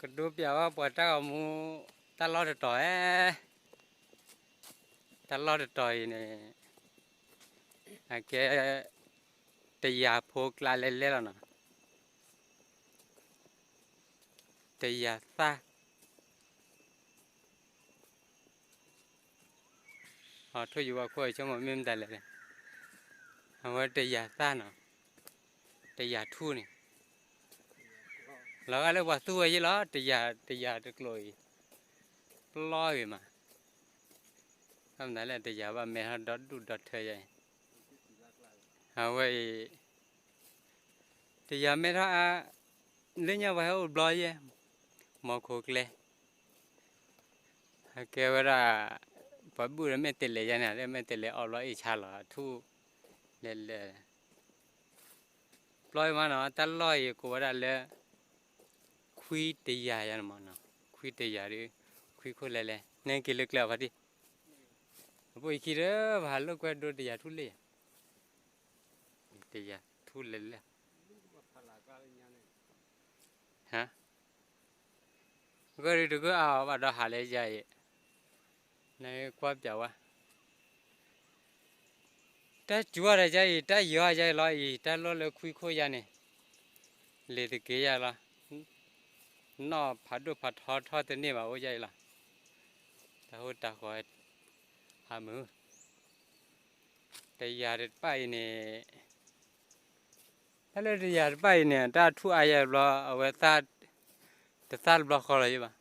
ကဒိပၠးဝဲပှၤတၢ်ဂီၤမူ တၢ်လီၢ်တတီၤဧဲ, တၢ်လီၢ်တတီၤအံၤန့ၣ် အကဲ တယၤဖိကျါလဲလဲလီၤနီၤ, တယၤသၣ် အထိၣ်ယဝဲခိၣ်အဆိကမိၣ်မ့ၢ်မတၤလဲၣ်, အဝဲတယၤသၣ်နီၤ, တယၤထူၣ်န့ၣ် လီၤဂာ်လၢပှၤသူဝဲယ့ၣ်လီၤ, တယၤ တယၤတကျိၤအံၤ ပျီဂ့ၤမး, မတၤလဲၣ် တယၤဘၣ်မဲထီၣ်ဒီဒူၣ်ဒီထၢယဲအံၤ, အဝဲအံၤ တယၤမဲထီၣ်အါ, လၢညါပှၤဟဲအိၣ်ဘျီယဲၢ်, မီၤခိၣ်ကျဲ အကဲဝဲဒၣ် ပှၤဘုၣ်ဒီးမဲာ်တဲးလဲးယါန့ၣ် လၢမဲာ်တဲးလဲးအီဘျီအ့ၣ်ဆါလီၤ အထူၣ်လဲၤလဲၤ, ဘျီအံၤမးနီၤ တၢ်လီၢ်အံၤကိးဝဲဒၣ်လၢ ခွံတယၤယါန့ၣ်မးနီၤ, ခွံတယၤဒီး ခွံခိၣ်လဲၤလဲၤ နဲက့ၤလၢကျဲအီၤဖါတံၢ်, အပိၣ်ယခံဒီး ပဟးလိာ်ကွဲဒိတယၤထူၣ်လ့ၣ်ယါ, တယၤထူၣ်လဲၤလဲၤ ဟါ ဂၢၢ်ဒုးတဂၢၢ်အါအီၤဘၣ်ဒီးဟးလၢယါအံၤ, နကွၢ်ပၠးဝဲ, တၢ်စူၤအီၤဒီးယါအံၤ တၢ်ယီၤယါအံၤလီၤအံၤ တၢ်လီၢ်လၢခွံခိၣ်ယါန့ၣ်, လ့ၤတက့ၤယါလီၤ, နီၢ်ဖးဒိၣ်ဖးထီထီၣ်တန့ၢ်ဘၣ်အိၣ်ယါအံၤလီၤ, တၢ်ဟိတၢ်ဃီ ဟးမုာ် တယၤတပၣ်အံၤန့ၣ်, တၢ်လၢတယၤတပၣ်အံၤန့ၣ် တၢ်ထူၣ်အါယဲၢ်ဘျီ အဝဲသၣ် တသၣ်တဘျီဃီလီၤယဲၢ်ဘၣ်,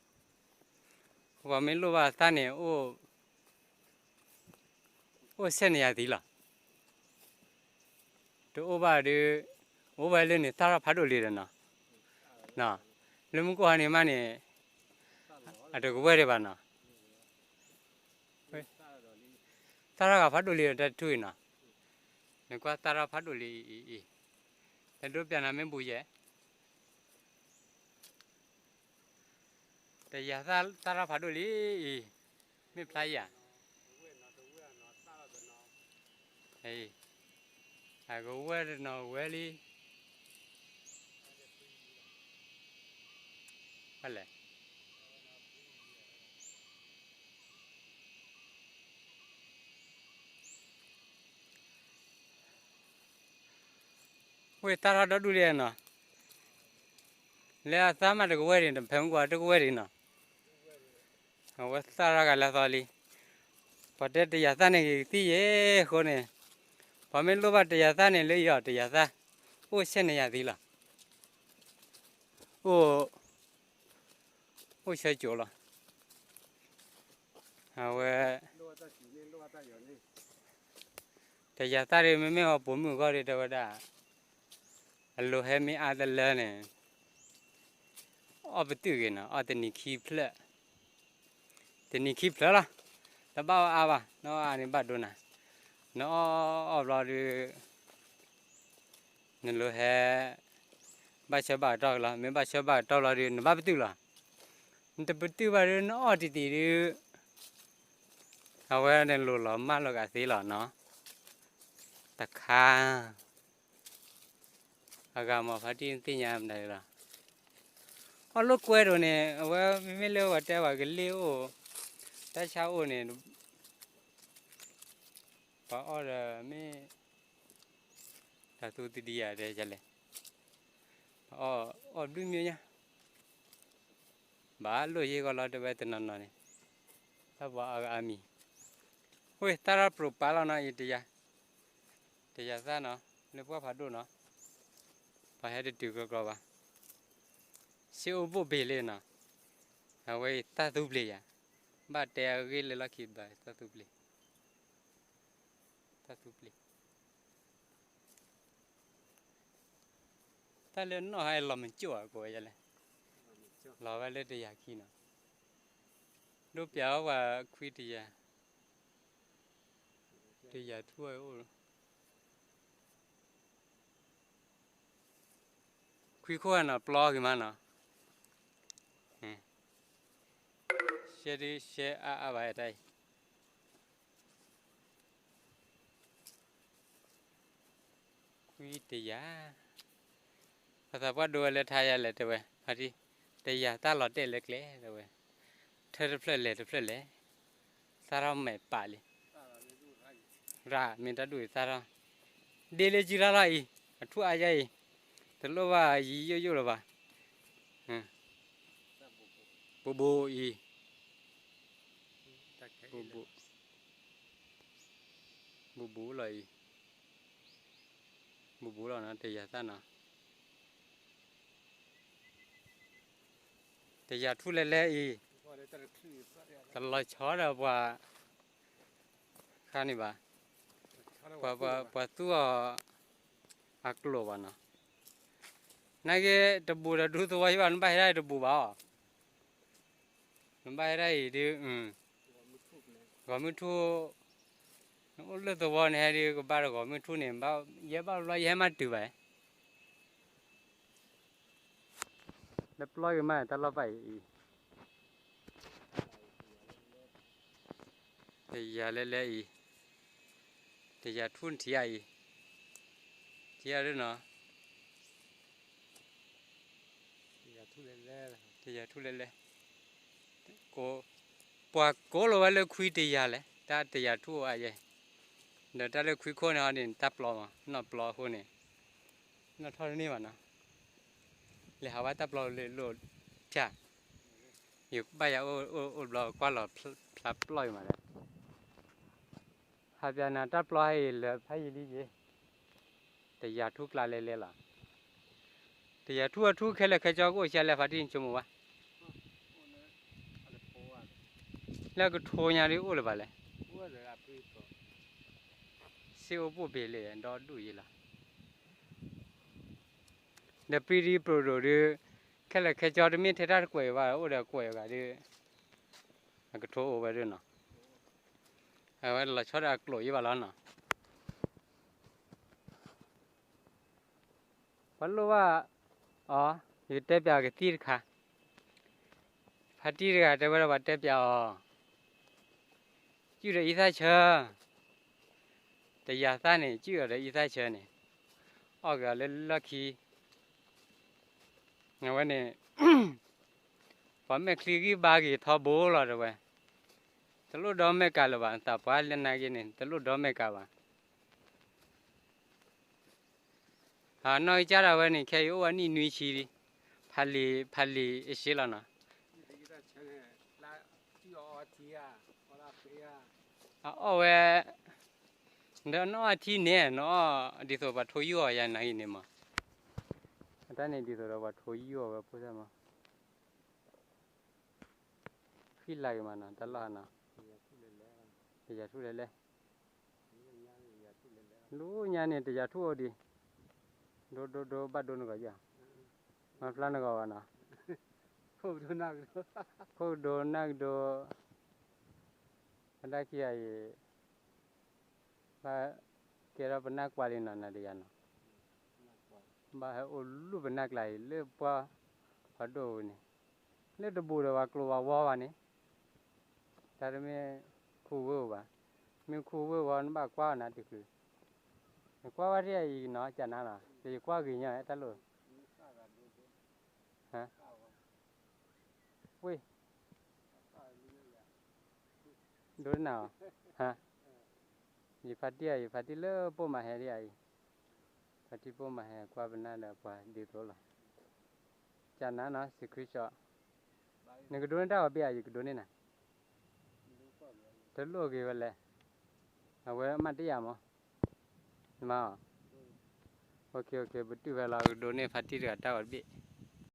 ပှၤမ့ၢ်လိၣ်ဘၣ်သၣ်န့ၣ် အိၣ်ဆဲးန့ၣ်ယၤသံလီၤ, တအိၣ်ဘၣ်ဒီး အိၣ်ဝဲလၢန့ၣ် သၣ်ထီၣ်ဖးဒိၣ်လံဒီးနီၤ, လၢမုၢ်ကအိၣ်ဟါန့ၣ်မးန့ၣ် အတကဝဲၢ်ဒံးဘၣ်နီၤ, သၣ်ထီၣ်ဂၤဖးဒိၣ်လံဒီးတၢ်ထူၣ်အံၤနီၤ, နကွၢ်သၣ်ထီၣ်ဖးဒိၣ်လံအံၤအံၤ, တဒိပျးနၤမ့ၢ်ဘူးယဲၢ် တယၤသၣ်ထီၣ်ဖးဒိၣ်လံအံၤ, မ့ၢ်ဖျါယၤ, အကဝဲၢ်တနီၤဝဲလံ, လဲၣ် ဝဲသၣ်ထီၣ်ဒီဒူၣ်ဒံးနီၤ, လၢအသၣ်မးတကဝဲၢ်ဒံး တဖဲမုၢ်ကွၢ်တကဝဲၢ်ဒံးနီၤ, အဝဲသၣ်ထီၣ်ဂၤလၢအသီလံ, ပှၤတဲတယၤသၣ်န့ၣ်ဂ့ၤကသံၣ်ယဲၢ်အဃိန့ၣ်, ပှၤမ့ၢ်လိၣ်ဘၣ်တယၤသၣ်န့ၣ်လၢယီၤတယၤသၣ်, အိၣ်ဆဲးန့ၣ်ယၤသံလီၤ, အိၣ် အိၣ်ဆၢကိၤလီၤ, အဝဲ တယၤသၣ်ဒ်မ့မ့ၢ်အီၤပိာ်မုၣ်အဂီၢ်ဒ်တဲဝဲဒၣ်, အလိၤဟဲမ့ၢ်အါတလၢန့ၣ်, အီၣ်ပတုာ်ဂ့ၤနီၤ အီၣ်တနံၤခံဖျၢၣ်, တနံၤခံဖျၢၣ်လီၤ, တဘၣ်အီၣ်အါဘၣ် နအီၣ်အါန့ၣ်ဘၣ်ဒိနၤ, နအီၣ်အီၣ်ဘျီဒီး နလိၤဟဲ ဘၣ်ဆၢဘၣ်ကတီၢ်လီၤ, မ့ၢ်ဘၣ်ဆၢဘၣ်ကတီၢ်လီၤဒီး နဘၣ်ပတုာ်လီၤ, နတပတုာ်ဘၣ်ဒီး နအီၣ်တံၢ်တံၢ်ဒီး အဝဲန့ၣ်လိၤလီၤမၢ်လီၤဂာ်သ့လီၤနီၤ, တခါ အဂၤမၤဖါတံၢ်သ့ၣ်ညါမတၤလီၤ, အီၣ်လိာ်ကွဲဒိၣ်န့ၣ် အဝဲမ့မ့ၢ်လၢပှၤတဲပှၤကလ့ၢ်အိၣ် တၢ်ဆါအိၣ်န့ၣ် ပှၤအီၣ်ဒီးမ့ၢ် တၢ်သူတဒံယၤတဲလဲၣ်, အီၣ် အီၣ်ဘျုးမ့ၢ်ညါ, ဘၣ်လိၣ်ယ့ၢ်ဂီၢ်လီၤတဲဝဲတနီၤနီၤန့ၣ်, တၢ်ပှၤအါဂၤအါမံၤ, ဝဲသၣ်ထီၣ်ပြိးပာ်လီၤနီၤအံၤတယၤ, တယၤသၣ်နီၤ လၢပှၢ်ဖးဒိၣ်နီၤ, ပှၤဟဲတတုၤကြီကြီဘၣ်, စ့အိၣ်ဘိၣ်ဘ့ၣ်လံနီၤ, အဝဲအံၤသၣ်သူပျ့ၤယၤ, ဘၣ်တဲအဂ့ၢ်လၢလီၢ်ခံဘျီ သၣ်သူပျ့ၤ, သၣ်သူပျ့ၤ တၢ်လၢနီၢ်ဟဲလီၤမကၠိၣ်ဧါ ကိးဝဲဒ်လဲၣ်, လီၤဝဲလၢတယၤခံနီၤ, ဒိးပျးဝဲပှၤခွံတယၤ, တယၤထူၣ်ဝဲအိၣ်လီၤ, ခွံခိၣ်နီၤ ပျီဂ့ၤမးနီၤ, ရှဲဒုရှဲအါအါဘၣ်တၢ်အံၤ ခွံတယၤ, ပှၤသးပှၢ်ဒိဝဲလၢထါယါလဲၣ်တဲဝဲ ဖါတံၢ်, တယၤသၣ်လီၤတဲာ်လၢကျဲ တဲဝဲ, ထၢတဖျၢၣ်လဲၤတဖျၢၣ်လဲၤ, သၣ်ထီၣ်မဲာ်ပာ်လံ, ရၣ်မ့ၢ်တၢ်ဒူၣ်အံၤသၣ်ထီၣ်, ဒ့လၢစုရၣ်လီၤအံၤ, အထူၣ်အါယါအံၤ, တလိၣ်ဘၣ်ယံာ်ယိာ်ယိာ်လၢၤဘၣ်, ဘူးဘူးအံၤ, ဘူးဘူး, ဘူးဘူးလီၤအံၤ, ဘူးဘူးလီၤနီၤ တယၤသၣ်နီၤ တယၤထူၣ်လဲၤလဲၤအံၤ, တလီၤဆီဒီးပှၤ, ခါန့ၣ်ဘၣ်, ပှၤသူၣ်အီၤ, အကျိာ်ဘၣ်နီၤ, နာ်က့ တဘူးဒီးဒူသဝီယဘၣ် နဘၣ်ဟဲဒၣ်အံၤတဘူးဘၣ်အီၤ, နဘၣ်ဟဲဒၣ်အံၤဒုး, ဂီၤမုၢ်ထူၣ်, နအိၣ်လၢသဝီန့ၣ်ဟဲဒုး ကဘၣ်ဒီးဂီၤမုၢ်ထူၣ်န့ၣ်, ယဲဘၣ်ဘျီယဟဲမၤတုၤဘၣ် လၢပျီဂ့ၤမး တၢ်လီၢ်ပာ်အံၤအံၤ, တယၤလဲၤလဲၤအံၤ, တယၤထူၣ်ထံၣ်အံၤ, ထံၣ်အဒုနီၤ, တယၤထူၣ်လဲၤလဲၤ, ပှၤကိးလီၤဝဲလၢခွံတယၤလဲၣ်, တၢ်တယၤထူၣ်အိၣ်အါယဲ, ဒီးတၢ်လၢခွံခိၣ်န့ၣ်ဟီန့ၣ် တၢ်ပျီမး နီၢ်ပျီအဃိန့ၣ်, နီၢ်ထီၣ်တန့ၢ်ဘၣ်နီၤ လဲၤဟးဝဲတၢ်ပျီလၢလိၣ်ဖၠၣ်, ယဘၣ်ယၤအိၣ်အိၣ်ဘျီကွၢ်လီၤဖျါပျီအံၤမးလဲၣ်, ဟးပၠးနၤတၢ်ပျီဟဲအံၤလၢဖးယံာ်လံယ့ၤ, တယၤထူၣ်ကျါလဲၤလဲၤလီၤ, တယၤထူၣ်အထူၣ်ခဲလၢာ်ခဲဆ့ကအိၣ်ဆံးလဲၣ် ဖါတံၢ်နဆိကမိၣ်ဝဲ လၢကထိညါဒ်အိၣ်လၢၤဘၣ်လဲၣ်, စ့အိၣ်ပိၢ်ဘ့ၣ်လၢဒီဒူၣ်ယ့လီၤ, ဒီးပံဒံပရိၣ်ဒိၣ်ဒုး, ခဲလၢာ်ခဲဆ့တမ့ၢ်ထဲတၢ်တကွဲးဘၣ် အိၣ်ဒီးကွဲးအဂၤဒုး, အကထိအိၣ်ဝဲဒုနီၤ, အဝဲလီၤဆီဒီးအကျိာ်ယ့ဘၣ်လီၤနီၤ ပှၤလိၣ်ဘၣ်အီၤ, ယကတဲပၠးကသံၣ်တခါ, ဖါတံၢ်တဂၤတဲဝဲဒၣ်ပှၤတဲပၠးအီၤ, စုၣ်ဒီးအံသၣ်ဆၢ, တယၤသၣ်န့ၣ် စုၣ်အီၤဒီးအံသၣ်ဆၢန့ၣ်, အီၣ်က့ၤအီၤလၢလီၢ်ခံ, အဝဲန့ၣ်, ပှၤမဲာ်ချံဂံၢ်ဘါက့ၤထီဘိလီၤတဲဝဲ, တလိၣ်ဒီမဲာ်ကၤလၢၤဘၣ် သးပှၢ်လၢနာ်က့န့ၣ် တလိၣ်ဒီမဲာ်ကၤဘၣ် ဟးနီၢ်ကစၢ်ဒၣ်ဝဲန့ၣ် ခဲအံၤအိၣ်ဝဲနံၣ်နွံဆံလံ, ဖးလံာ်ဖးလံာ်အ့ၣ်စ့လီၤနီၤ, အအီၣ်ဝဲ, ဒီးနအီၣ်ထံန့ၣ် နအီၣ်ဒ်သိးပှၤထိယုၢ်အီၤယၤနာ်က့န့ၣ်မး, အတၢ်န့ၣ်ဒ်သိးဒီးပှၤထိယုၢ်အီၤဝဲဖိသၣ်မး ဃံလၤက့ၤမးနီၤ တၢ်လီၢ်နီၤ, တယၤထူၣ်လဲၤလဲၤ, လၢညါန့ၣ် တယၤထူၣ်အိၣ်ဒံး, ဒိဒိဒိဘၣ်ဒိနဂီၢ်ယၤ, မၤဖျါနဂီၢ်ဘၣ်နီၤ, ခိၣ်ကဒိနၢ်ကဒိ, ပဒၣ်ခံဂၤအံၤ ဘၣ်ကဲထီၣ်ပနၢ်ကွၢ်လံနီၤ နၤဒီးယၤနီၤ, ဘၣ်ဟဲအိၣ်လူၢ်ပနၢ်ကျါအံၤလၢပှၢ်ဖးဒိၣ်ဝဲန့ၣ်, လၢတဘူးဒီးပှၤကျိၤဝဲဝီဘၣ်န့ၣ်, တၢ်တမ့ၢ်ခူဝ့ၢ်အိၣ်ဘၣ်, မ့ၢ်ခူဝ့ၢ်ဝီနဘၣ်ကွၢ်အီၤနၤတချုး, နကွၢ်ဝဲဒ်အံၤနီၤ ကနၤနီၤ ယကွၢ်ဂ့ၤညီတၢ်လိၣ် ဝ့ၢ်, ဒိနၤအီၤ, ယဖါတံၢ်အံၤ ယဖါတံၢ်လၢပိာ်မၤဟဲဒ်အံၤ, ဖါတံၢ်ပိာ်မၤဟဲကွၢ်ပနၢ်ဒီးပှၤဒ်သိးလီၤ, ကနၤနီၤ စံးခရံာ်စီး, နကဒိန့ၢ်တၢ်ဂီၤဘ့ၣ်ဧါ ယကဒိန့ၢ်နၤ, တလိၣ်ဂ့ၤဝဲလဲၣ်, အဝဲမ့ၢ်တယာ်မး, နမၤအီၤ, ပတုာ်ဖဲလီၤ ကဒိန့ၢ်ဖါတံၢ်တဂၤတၢ်ဂီၤတဘ့ၣ်